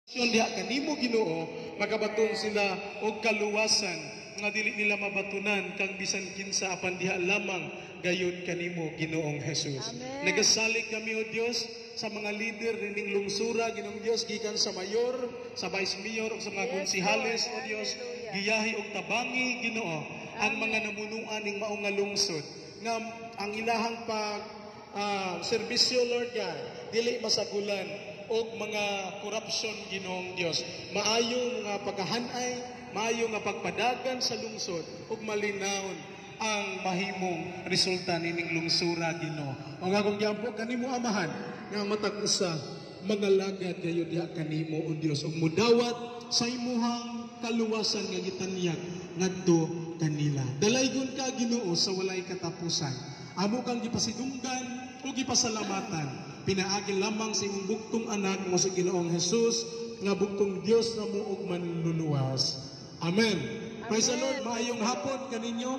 Diha kanimo, Ginoo, makabaton sila og kaluwasan nga dili nila mabatunan kang bisan kinsa apan diha lamang gayud kanimo, Ginoong Jesus. Amen. Nagasalig kami, o Dios, sa mga leader nining lungsura, Ginoong Dios, gikan sa mayor, sa vice mayor ug sa mga Yes, konsihales, Lord. o Dios, Hallelujah. Giyahi og tabangi, Ginoo, ang mga namunuan ning mao nga lungsod nga ang ilahang pag serbisyo, Lord God, dili masagulan og mga corruption, Ginoong Dios. Maayo nga pagkahanay, maayo nga pagpadagan sa lungsod ug malinawon ang mahimong resulta nining lungsura, Ginoo. Og akong giampo kanimo, Amahan, nga ang matag usa mangalagad gayud diha kanimo, o Dios, ug mudawat sa imuhang kaluwasan nga gitanyag ngadto kanila. Dalaygon ka, Ginoo, sa walay katapusan. Amo kang gipasidunggan ug gipasalamatan pinaagi lamang sa imong bugtong anak nga si Ginoong Jesus, nga bugtong Dios namo ug manluluwas. Amen. Praise the Amen. Lord. Maayong hapon kaninyo.